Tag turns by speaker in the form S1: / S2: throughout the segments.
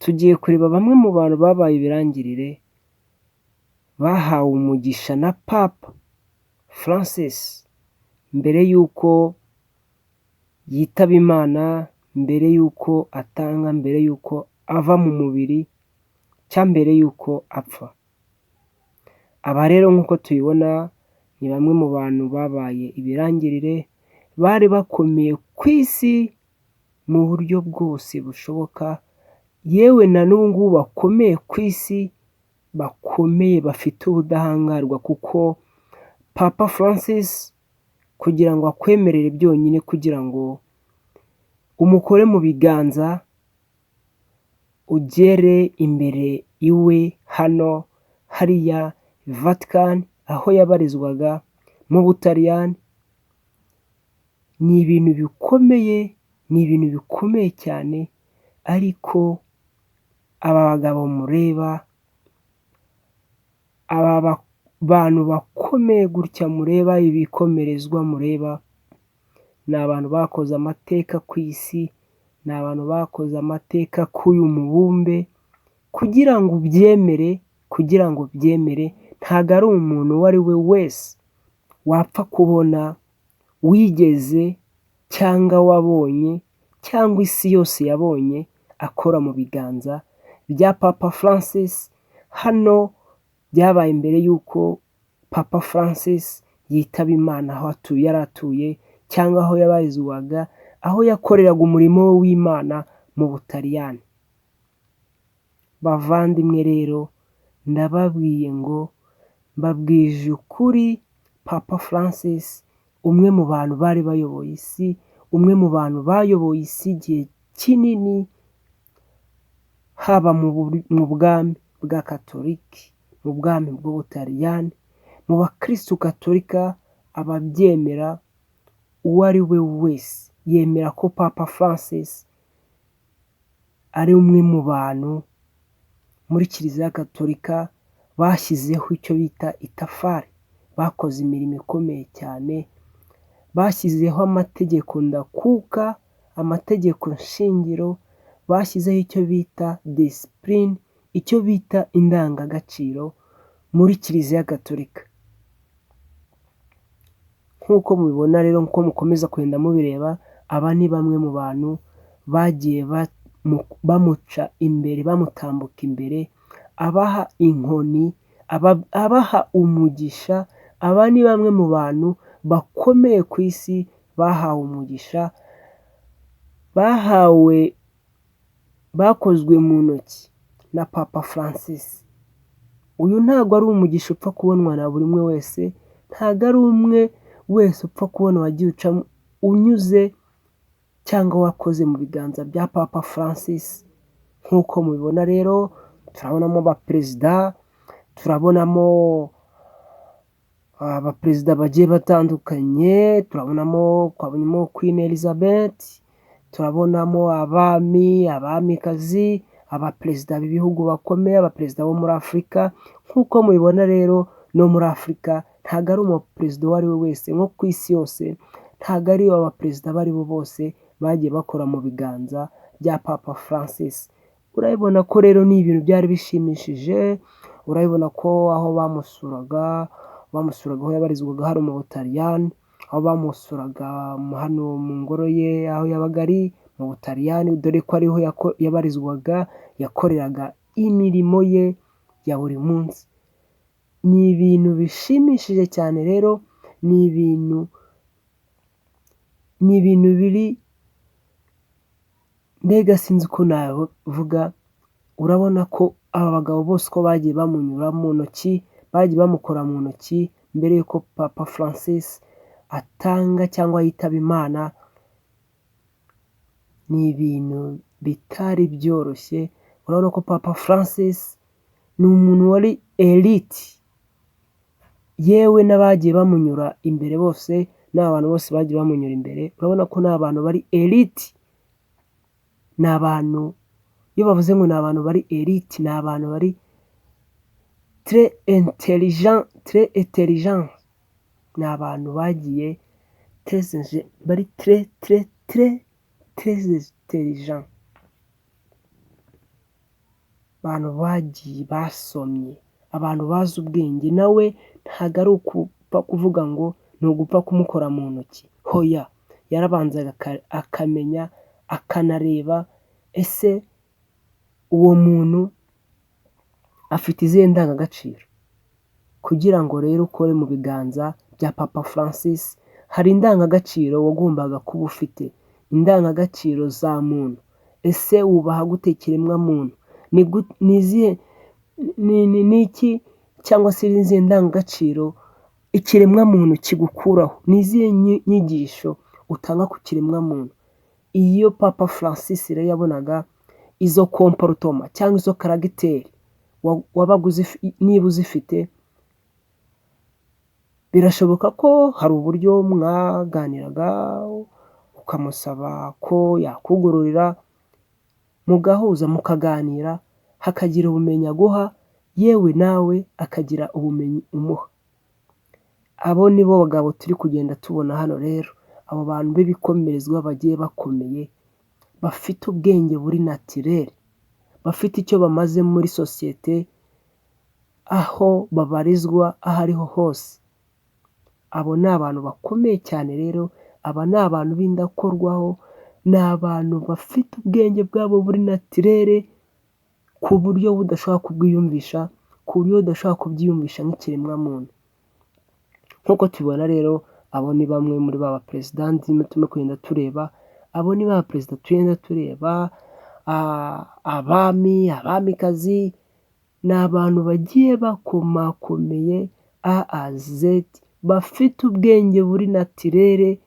S1: Tugiye kureba bamwe mu bantu babaye ibirangirire, bahawe umugisha na Papa Francis mbere y'uko yitaba Imana, mbere y'uko atanga, mbere y'uko ava mu mubiri cyangwa mbere y'uko apfa. Aba rero nk'uko tubibona ni bamwe mu bantu babaye ibirangirire, bari bakomeye ku isi mu buryo bwose bushoboka, yewe na n'ubu ngubu bakomeye ku isi, bakomeye bafite ubudahangarwa kuko Papa Francis kugira ngo akwemerere byonyine kugira ngo umukore mu biganza, ugere imbere iwe hano hariya Vatican aho yabarizwaga mu Butaliyani, ni ibintu bikomeye, ni ibintu bikomeye cyane ariko aba bagabo mureba, aba bantu bakomeye gutya mureba, ibikomerezwa mureba, ni abantu bakoze amateka ku isi, ni abantu bakoze amateka k'uyu mubumbe, kugira ngo ubyemere, kugira ngo ubyemere ntabwo ari umuntu uwo ari we wese wapfa kubona wigeze cyangwa wabonye cyangwa isi yose yabonye akora mu biganza bya Papa Francis, hano byabaye mbere y'uko Papa Francis yitaba Imana aho atuye yari atuye cyangwa aho yabarizwaga, aho yakoreraga umurimo we w'Imana mu Butaliyani. Bavandimwe rero ndababwiye ngo mbabwije ukuri, Papa Francis umwe mu bantu bari bayoboye isi, umwe mu bantu bayoboye isi igihe kinini, haba mu bwami bwa Katoliki, mu bwami bw'Ubutaliyani, mu bakirisitu gatolika, ababyemera uwo ari we wese yemera ko Papa Francis ari umwe mu bantu muri Kiliziya Gatolika bashyizeho icyo bita itafari, bakoze imirimo ikomeye cyane, bashyizeho amategeko ndakuka, amategeko shingiro, bashyizeho icyo bita disipurine, icyo bita indangagaciro muri Kiliziya Gatolika. Nk'uko mubibona rero, nk'uko mukomeza kugenda mubireba, aba ni bamwe mu bantu bagiye bamuca imbere, bamutambuka imbere, abaha inkoni, abaha umugisha, aba ni bamwe mu bantu bakomeye ku isi bahawe umugisha, bahawe, bakozwe mu ntoki na Papa Francis. Uyu ntabwo ari umugisha upfa kubonwa na buri umwe wese, ntabwo ari umwe wese upfa kubona wagiye uca unyuze cyangwa wakoze mu biganza bya Papa Francis. Nk'uko mubibona rero turabonamo abaperezida, turabonamo abaperezida bagiye batandukanye, turabonamo twabonyemo Queen Elizabeth, turabonamo abami, abamikazi, abaperezida b'ibihugu bakomeye, abaperezida bo muri Afurika. Nk'uko mubibona rero no muri Afurika ntabwo ari umuperezida uwo ari we wese, nko ku isi yose ntabwo ari abaperezida abo ari bo bose bagiye bakora mu biganza bya Papa Francis. Urabibona ko rero ni ibintu byari bishimishije, urabibona ko aho bamusuraga, bamusuraga aho yabarizwaga hano mu Butaliyani, aho bamusuraga hano mu ngoro ye aho yabaga ari mu Butaliyani, dore ko ariho yabarizwaga, yakoreraga imirimo ye ya buri munsi. Ni ibintu bishimishije cyane rero, ni ibintu ni ibintu biri mbega sinzi uko nabivuga, urabona ko aba bagabo bose uko bagiye bamunyura mu ntoki, bagiye bamukora mu ntoki mbere y'uko Papa Francis atanga cyangwa yitaba Imana, ni ibintu bitari byoroshye, urabona ko Papa Francis ni umuntu wari elite, yewe n'abagiye bamunyura imbere bose, n'aba bantu bose bagiye bamunyura imbere, urabona ko ni abantu bari elite, ni abantu iyo bavuze ngo ni abantu bari elite, ni abantu bari très intelligent, très intelligent, ni abantu bagiye bari très très très très intelligent. Abantu bagiye basomye, abantu bazi ubwenge, nawe ntabwo ari ukupfa kuvuga ngo ni ugupfa kumukora mu ntoki, hoya, yarabanzaga akamenya akanareba ese uwo muntu afite izihe ndangagaciro, kugira ngo rero ukore mu biganza bya Papa Francis hari indangagaciro wagombaga kuba ufite, indangagaciro za muntu, ese wubaha gute ikiremwamuntu, ni iki cyangwa se ni izihe ndangagaciro ikiremwamuntu kigukuraho, ni izihe nyigisho utanga ku kiremwamuntu? Iyo Papa Francis rero yabonaga izo comportement cyangwa izo caractère wabaga niba uzifite, birashoboka ko hari uburyo mwaganiraga ukamusaba ko yakugururira, mugahuza mukaganira, hakagira ubumenyi aguha, yewe nawe akagira ubumenyi umuha. Abo ni bo bagabo turi kugenda tubona hano rero, abo bantu b'ibikomerezwa bagiye bakomeye, bafite ubwenge buri naturel, bafite icyo bamaze muri sosiyete, aho babarizwa aho ariho hose. Abo ni abantu bakomeye cyane rero, aba ni abantu b'indakorwaho, ni abantu bafite ubwenge bwabo buri naturel, ku buryo budashobora kubwiyumvisha, ku buryo udashobora kubyiyumvisha nk'ikiremwamuntu. Nk'uko tubibona rero, abo ni bamwe muri ba baperezida turimo kugenda tureba, abo ni ba perezida tugenda tureba, abami, abamikazi, ni abantu bagiye bakomakomeye A à Z, bafite ubwenge buri naturel,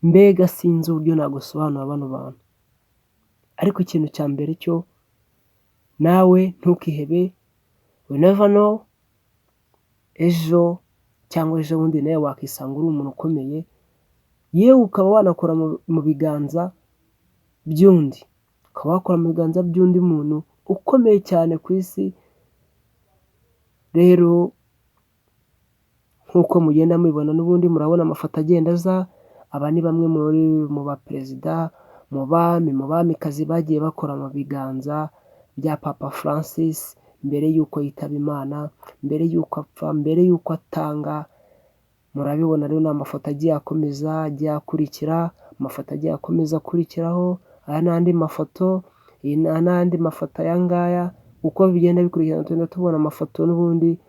S1: mbega sinzi uburyo nagusobanura bano bantu. Ariko ikintu cya mbere cyo nawe ntukihebe, we never know, ejo cyangwa ejobundi nawe wakisanga uri umuntu ukomeye, yewe ukaba wanakora mu biganza by'undi, ukaba wakora mu biganza by'undi muntu ukomeye cyane ku isi, rero nk'uko mugenda mubibona n'ubundi murabona amafoto agenda aza, aba ni bamwe muri mu baperezida, mu bami, mu bamikazi bagiye bakora mu biganza bya Papa Francis mbere y'uko yitaba Imana, mbere y'uko apfa, mbere y'uko atanga, murabibona rero ni amafoto agiye akomeza agiye akurikira, amafoto agiye akomeza akurikiraho, aya ni andi mafoto, n'andi mafoto aya ngaya, uko bigenda bikurikirana tugenda tubona amafoto n'ubundi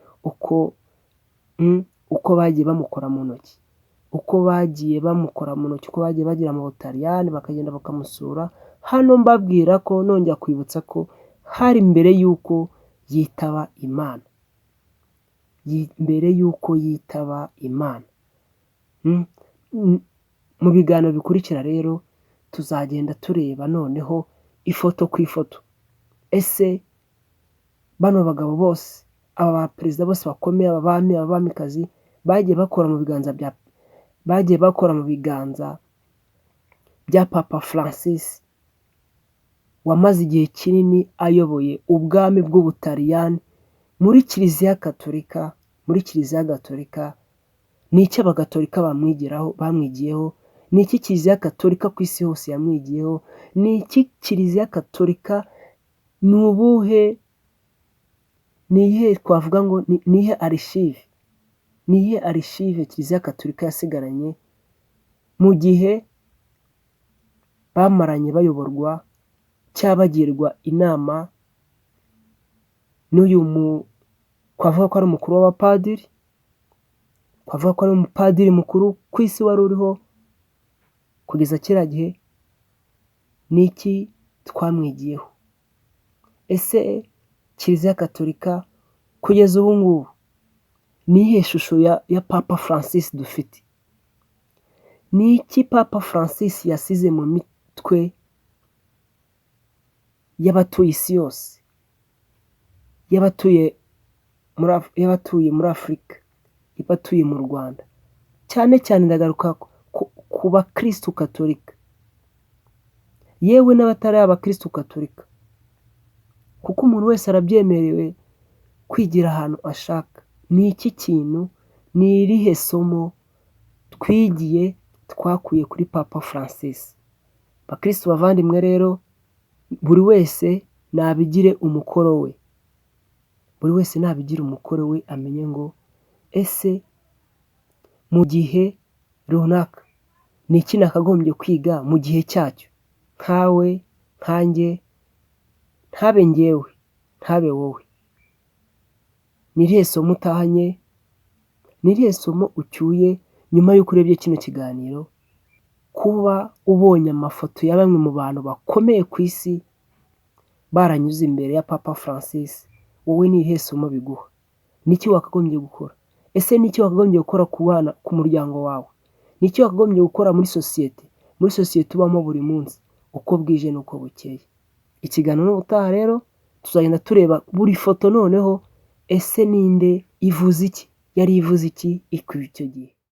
S1: uko bagiye bamukora mu ntoki, uko bagiye bamukora mu ntoki, uko bagiye bagera mu Butaliyani bakagenda bakamusura, hano mbabwira ko nongera kwibutsa ko hari mbere y'uko yitaba Imana, mbere y'uko yitaba Imana. Mu biganiro bikurikira rero tuzagenda tureba noneho ifoto ku ifoto, ese bano bagabo bose, aba baperezida bose bakomeye, aba bami, aba bamikazi bagiye bakora mu biganza bya bagiye bakora mu biganza bya Papa Francis wamaze igihe kinini ayoboye ubwami bw'Ubutaliyani muri Kiliziya Gatolika, muri Kiliziya Gatolika, ni iki Abagatolika bamwigiraho, bamwigiyeho? Ni iki Kiliziya Gatolika ku isi hose yamwigiyeho? Ni iki Kiliziya Gatolika, ni ubuhe, ni iyihe twavuga ngo ni iyihe archive, ni iyihe archive Kiliziya Gatolika yasigaranye mu gihe bamaranye bayoborwa cyangwa bagirwa inama n'uyu twavuga ko ari umukuru w'abapadiri, twavuga ko ari umupadiri mukuru ku isi wari uriho kugeza kiriya gihe, ni iki twamwigiyeho? Ese Kiliziya Gatolika kugeza ubu ngubu ni iyihe shusho ya Papa Francis dufite? Ni iki Papa Francis yasize mu mitwe y'abatuye isi yose, y'abatuye muri Afurika, y'abatuye mu Rwanda, cyane cyane ndagaruka ku bakirisitu gatolika, yewe n'abatari abakirisitu gatolika, kuko umuntu wese arabyemerewe kwigira ahantu ashaka. Ni iki kintu, ni irihe somo twigiye twakuye kuri Papa Francis? Bakirisitu bavandimwe rero, buri wese nabigire umukoro we, buri wese nabigire umukoro we, amenye ngo ese mu gihe runaka ni iki nakagombye kwiga mu gihe cyacyo? Nkawe, nkanjye, ntabe njyewe, ntabe wowe. Ni irihe somo utahanye? Ni irihe somo ucyuye nyuma y'uko urebye kino kiganiro? Kuba ubonye amafoto ya bamwe mu bantu bakomeye ku isi baranyuze imbere ya Papa Francis, wowe ni irihe somo biguha? Ni iki wakagombye gukora? Ese ni iki wakagombye gukora ku bana, ku muryango wawe? Ni iki wakagombye gukora muri sosiyete ubamo buri munsi, uko bwije n'uko bukeye? Ikiganiro n'ubutaha rero tuzagenda tureba buri foto noneho, ese ninde, ivuze iki, yari ivuze iki icyo gihe?